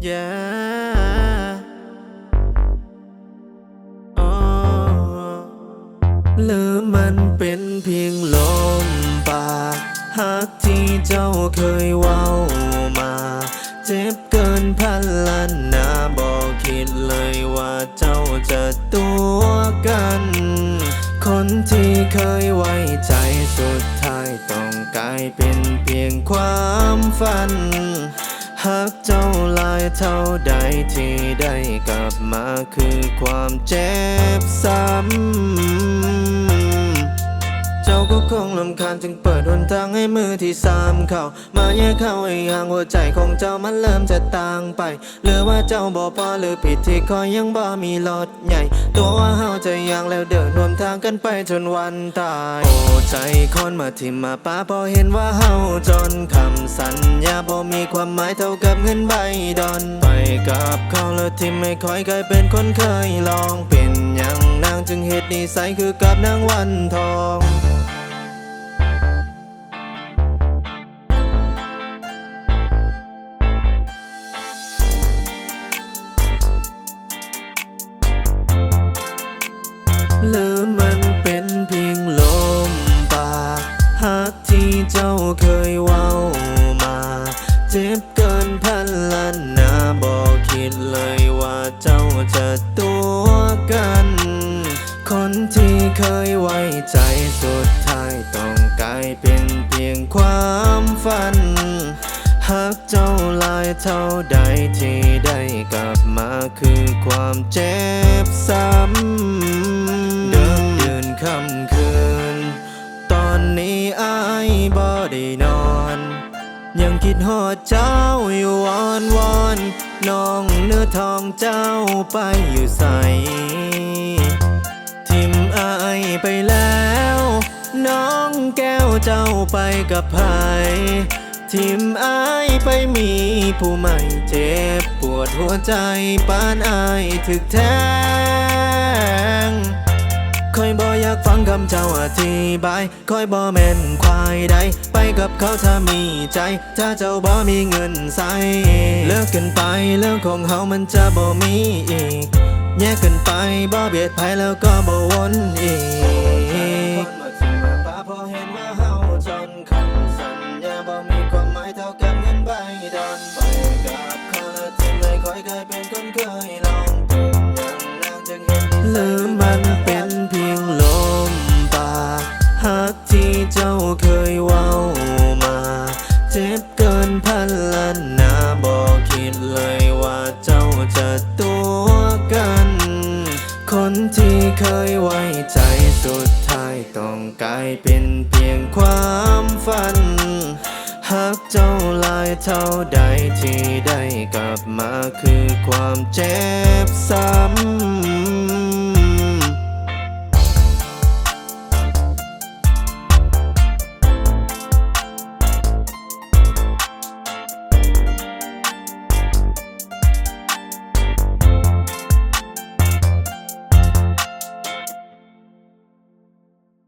Yeah. ຫຼືມັນເປັນພຽງລົມປາກ ຮັກທີ່ເຈົ້າເຄີຍເວົ້າມາ ເຈັບເກີນພັນລ້ານນາ ບໍ່ຄິດເລີຍວ່າເຈົ້າຈະຕົວະກັນ ຄົນທີ່ເຄີຍໄວ້ໃຈ ສຸດທ້າຍຕ້ອງກາຍເປັນພຽງຄວາມຝັນ. ຮັກເຈົ້າຫຼາຍເທົ່າໃດທີ່ໄດ້ກັບມາຄືຄວາມເຈັບຊ້ຳ ເຈົ້າກໍຄົງລຳຄານຈຶ່ງເປີດຫົນທາງໃຫ້ມືທີ່ສາມເຂົ້າມາແຍກເຮົາໃຫ້ຫ່າງ ຫົວໃຈຂອງເຈົ້າມັນເລີ່ມຈະຕ່າງໄປ ຫຼືວ່າເຈົ້າບໍ່ພໍ ຫຼືຜິດທີ່ຂ້ອຍຍັງບໍ່ມີລົດໃຫຍ່ ຕົວວ່າເຮົາຈະຍ່າງແລ້ວເດີນຮ່ວມທາງກັນໄປຈົນວັນ ຕາຍ ໂອ້ ໃຈຄົນມາຖິ້ມມາປະ ເພາະເຫັນວ່າເຮົາຈົນຄຳ ສັນຍາບໍ່ມີຄວາມໝາຍເທົ່າກັບເງິນໃບດອນ ໄປກັບເຂົາແລ້ວຖິ້ມໃຫ້ຂ້ອຍກາຍເປັນຄົນເຄີຍລອງ ເປັນຫຍັງນາງຈຶ່ງເຮັດນິໄສຄືກັບນາງວັນທອງ ຫຼືມັນເປັນພຽງລົມປາກ ຮັກທີ່ເຈົ້າເຄີຍເວົ້າມາ ເຈັບເກີນພັນລ້ານນາ ບໍ່ຄິດເລີຍວ່າເຈົ້າຈະຕົວະກັນ ຄົນທີ່ເຄີຍໄວ້ໃຈ ສຸດທ້າຍຕ້ອງກາຍເປັນພຽງຄວາມຝັນ ຮັກເຈົ້າຫຼາຍເທົ່າໃດທີ່ໄດ້ກັບມາຄືຄວາມເຈັບຊ້ຳ ເດິກດື່ນຄ່ຳຄືນ ຕອນນີ້ອ້າຍບໍ່ໄດ້ນອນ ຍັງຄິດຮອດເຈົ້າຢູ່ວອນໆ ນ້ອງເນື້ອທອງເຈົ້າໄປຢູ່ໃສ? ຖິ້ມອ້າຍໄປແລ້ວ ນ້ອງແກ້ວເຈົ້າໄປກັບໃຜ? ຖິ້ມອ້າຍໄປມີຜູ້ໃໝ່ ເຈັບປວດຫົວໃຈປານອ້າຍຖືກແທງ ຂ້ອຍບໍ່ຢາກຟັງຄຳເຈົ້າອະທິບາຍ ຂ້ອຍບໍ່ແມ່ນຄວາຍໃດ ໄປກັບເຂົາຖ້າມີໃຈ ຖ້າເຈົ້າບໍ່ມີເງິນໃຊ້ ເລີກກັນໄປ ເລື່ອງຂອງເຮົາມັນຈະບໍ່ມີອີກ ແຍກກັນໄປ ບໍ່ບຽດໃຜແລ້ວກໍບໍ່ວົນອີກ ຄົນມາຖິ້ມມາປະ ເພາະເຫັນວ່າເຮົາຈົນຄຳ ສັນຍາບໍ່ມີຄວາມໝາຍເທົ່າກັບເງິນໃບດອນ ໄປກັບເຂົາແລ້ວຖິ້ມໃຫ້ຂ້ອຍກາຍເປັນຄົນເຄີຍລອງ ເປັນຫຍັງນາງຈຶ່ງເຮັດນິໄສ ຫຼືມັນເປັນພຽງລົມປາກ ຮັກທີ່ເຈົ້າເຄີຍເວົ້າມາ ເຈັບເກີນພັນລ້ານນາ ບໍ່ຄິດເລີຍວ່າເຈົ້າຈະຕົວະກັນ ຄົນທີ່ເຄີຍໄວ້ໃຈ ສຸດທ້າຍຕ້ອງກາຍເປັນພຽງຄວາມຝັນ ຮັກເຈົ້າຫຼາຍເທົ່າໃດທີ່ໄດ້ກັບມາຄືຄວາມເຈັບຊ້ຳ